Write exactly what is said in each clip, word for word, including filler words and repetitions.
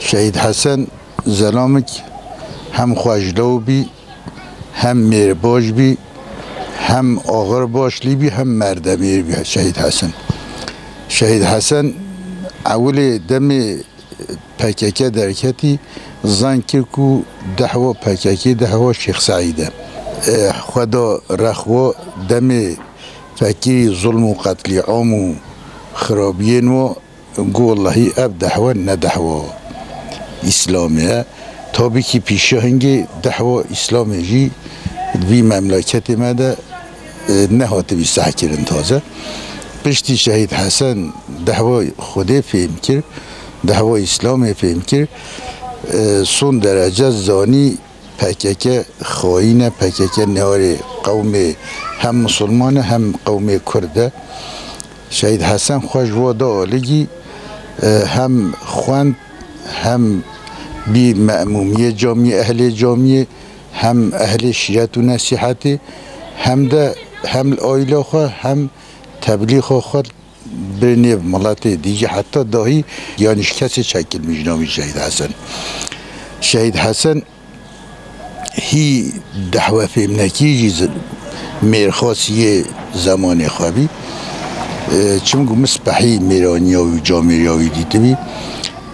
Şehîd Hesen Zelamik hem xweşlaw bî, hem mêrbaş bî, hem axir başlî bî, hem merdemêr bî Şehîd Hesen. Şehîd Hesen ewilê demê P K K derketî, zan kir ku dehwa P K K dehwa Şêx Seîd e. E, Xweda rexwa demê fekirî zulm û qetlîam û xirabiyên wa, got, wellahî ev dehwa ne dehwa Îslamê ye. Tabîkî pîşiya hingê dehwa Îslamê jî di vî memleketê me de, e, nehatibî sehkirin taze. Piştî Şehîd Hesen dehwa Xwedê fêm kir, dehwa Îslamê fêm kir, e, son derece zanî P K K xayîn e, P K K newarê qewmê hem misilman e hem qewmê kurd e. Şehîd Hesen xwe ji wa da aligî, e, hem xwend, hem bî me'mûmiyê camiyê, ehlê camiyê, hem ehlê şîret û nesîhetê, hem de hem li aîla xwe, hem teblîxa xwe bir nêv miletê dî jî heta dahî, yanî ji kesê çekilmîş nabî Şehîd Hesen. Şehîd Hesen hî dehwe fêmnekî jî zi-, mêrxas yê zemanê xwe bî. E, çimku min spehî mêraniya wî, camêriya wî dîtibî.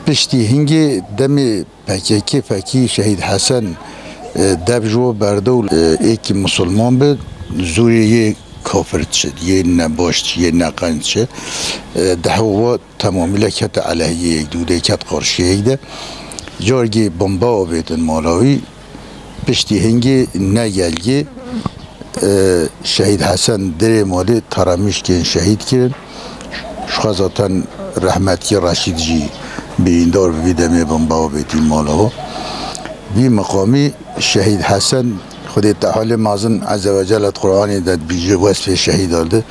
Piştî hingê demê P K K fekî Şehîd Hesen, e, dev ji we berda û, e, êkî misilman bi, zûrê yê kafir dişit, yê nebaş, yê neqenc dişit. E, dehwa wa temamî le kete elehiyê yek dû de, ket qarşiyê yek de. Cargê bomba avêtin mala wî, piştî hingê ne gelgê, e, Şehîd Hesen dirê malê teramîşkên şehîd kirin. Ji xwe zaten rehmetî Reşîd jî birîndar bi vî demê bomba avêtî mala wa. Vî miqamî Şehîd Hesen, Xwedê Tealê Mezin Ezze ve Celle di Qur'anê de dibîje, wesfê şehîda dide.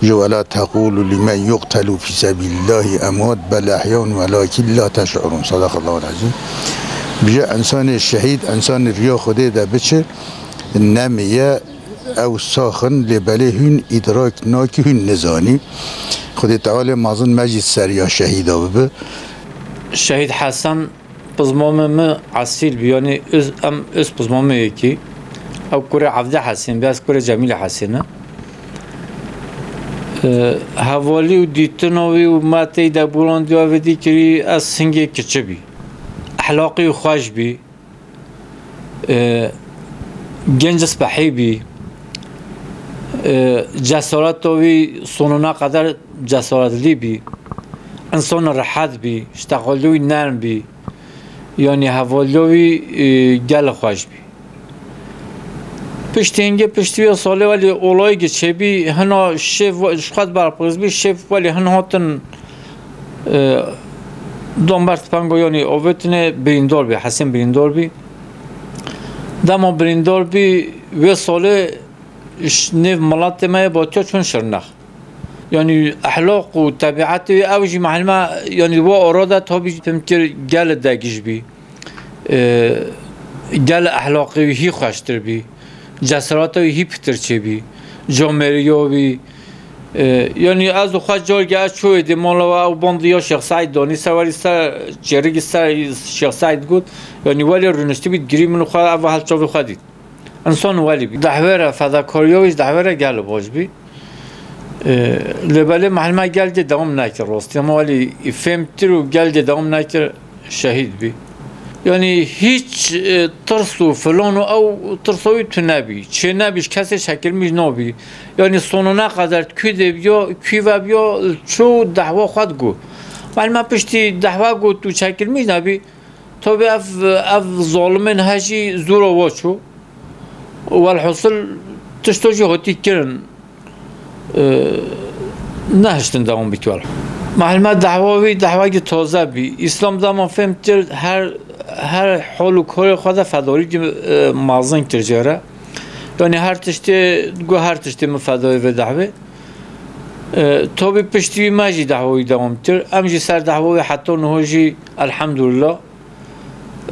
Ji "Ve la tekulu limen yuqtelu fi sebilillahi emwat bel ehyaun velakin la teş'urun." Sadakallahul azim. Bije, insanê şehîd, insanê riya Xwedê de biçe, nemiye, ew sax in, lê belê hûn îdrak nake, hûn nizanî. Xwedê Tealê Mezin me jî seriya şehîda bibe. Şehîd Hesen pizmamê min esîl bî, yanî öz, em öz pizmamê yekî. Ew kurê Evdê Hesên bî, ez kurê Cemîlê Hesên im. E, hevalî û dîtina wî û me tey de borandiya vê dî kirî, ez hingê kiçi bî. Ehlaqî wî xweş bî. E, genc spehî bî. E, cesareta wî sonuna qeder cesaretlî bî. Însan rehet bî, ji teqalê wî nerm bî. Yanî hevalîya wî, e, gelek xweş bî. Piştî hingê, piştî vê salê welê olayekî çêbî, hina şêv ji xwe berpirs bî, şêv welê hin hatin, e, dan ber tipenga, yanî avêtine, birîndar bî, Hesên birîndar bî. Dema birîndar bî, wê salê ji nêv miletê me yê Batiya çûn Şirnex. Yanî ehlaq û tebîetê wî, ew jî mehlime, yanî wa ara de tabî fêm kir gelê degij bî. E, gelê ehlaqê wî hî xweştir bî. Cesareta wî hî pitir çêbî. Camêriya wî, e, yanî ez û xwe cargê ez çû êdî mala we, ew bandî ya Şêx Seîd danî ser welî ser çêrigî ser Şêx Seîd got. Yanî welê rûniştibî digirî min û xwe ev hel çavê xwe dît. Însan welî bî. Dehwê re, fedakariya wî ji dehwê re gelê baş bî. Ee, lê belê mehlime gel dê dewam nekir rastî. Ama welî fêm kir û gel dê dewam nekir, şehîd bî. Yanî hîç, e, tirs û filan û ew tirsa wî tu nebî. Çê nebî, ji kesê çekilmîş nabî. Yanî sonuna qeder kû dê biya, kû ve biya, çû dehwa xwe digot. Mehlime piştî dehwa got û çekilmîş nebî. Tabî ev, ev zalimên he jî zora wa çû. Welhasil tişta jî hatî kirin, e, nehiştin dewam bike welhasil. Mehlime dehwa wî dehwekî taze bî. Îslam dema fêm kir her, her hal û karê xwe de fedarîkî, e, mezin kir jê re. Yanî her tiştê, got her tiştê min fedayê vê dehwê. E, tabî piştî wî me jî dehwa wî dewam kir. Em jî ser dehwa wî heta niha jî elhemdulillah.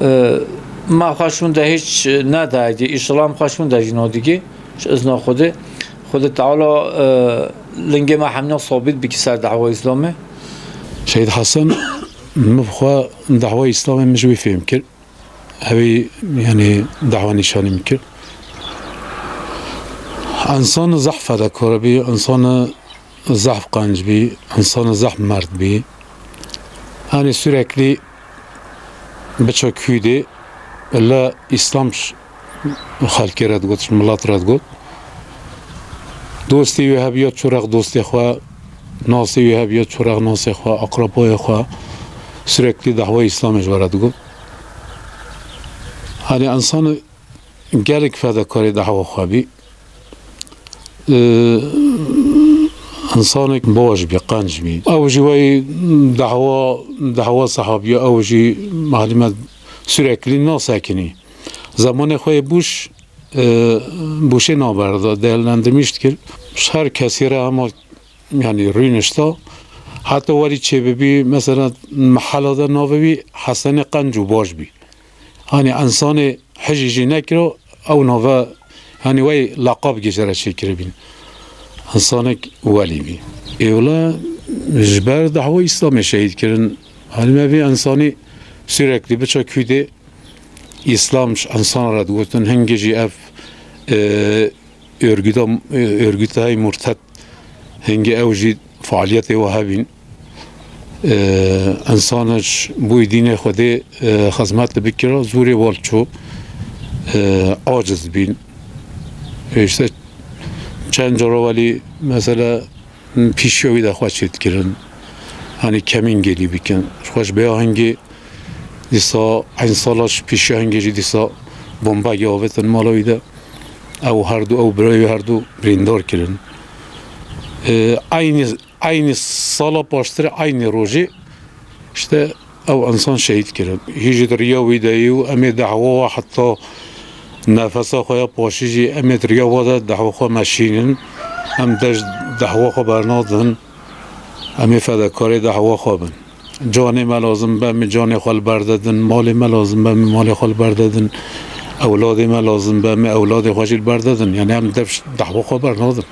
E, me xwe şûnde hîç nedaye, îşila em xwe şûnde jî nadigê, ji izna Xwedê. Xwedê Teala, e, lingê me hemiya sabît bikî ser dehwa Îslamê. Şehîd Hesen Min bi xwe dehwa Îslamê min ji wî fêm kir. Ewî, yanî, dehwa nîşanî min kir. Însan zehf fedakar bî, însan zehf qenc bî, însan zehf merd bî. Yanî, sürekli biço kûdê, le Îslam ş-, xelkê re digot, ji milet re digot. Dostê wî hebiya çû rex dostê xwe, nasê wî hebiya çû rex nasê xwe, akrapoyê xwe, sürekli dehwa Îslamê ji we re digot. Hani însan gelek fedekarê dehwa xwe bî. Ee, însanek baş bî, qenc bî. Ew jî wey dehwa, dehwa sehabiya, ew jî malime sürekli nasekinî. Zamanê xwe yê bûş, e, bûşê naberda, değerlendirmiş dikir. Her kesî re hema, yanî, rûnişta. Heta welî çêbibî, mesela, mehela de navê wî Hesenê qenc û baş bî. Hani însanê hijî jî nekiro, ew nave, hani, wey leqab gê jere çêkiribîn. Însanek welî bî. Êwla ji ber dehwa Îslamê şehîd kirin. Hani me vê însanî sürekli biçe kûdê Îslam ji însan re digotin. Hingê jî ev, e, örgüta, e, örgütayê murted, hingê ew jî faaliyetê we hebîn. E, însan ji bo dînê Xwedê, e, xizmet bikira, zûrê wal çû, e, aciz bîn. E, işte çend cara welî, mesela, pîşiya wî de xwe çêdikirin. Hani kemîn gelî bikin. Ji xwe ji bêya hingê dîsa, eyn sala ji pîşiya hingê jî dîsa bombagê avêtin mala wî de. Ew herdu, ew birayê wî herdu birîndar kirin. E, eynî, eynî sala paştirê, eynî rojê işte ew însan şehîd kirin. Hî jî di riya wî de yî û em ê dehwa we heta nefesa xwe ya paşî jî em ê di riya we de dehwa xwe meşînin. Em dest dehwa xwe bernadin. Em ê fedekarê dehwa xwe bin. Canê me lazim be, em ê canê xwe li ber dedin. Malê me lazim be, em ê malê xwe li ber dedin. Ewladê me lazim be, em ê ewladê xwe jî li ber dedin. Yani em dev dehwa xwe bernadin.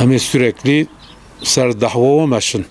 Em ê sürekli ser dehwa we meşin.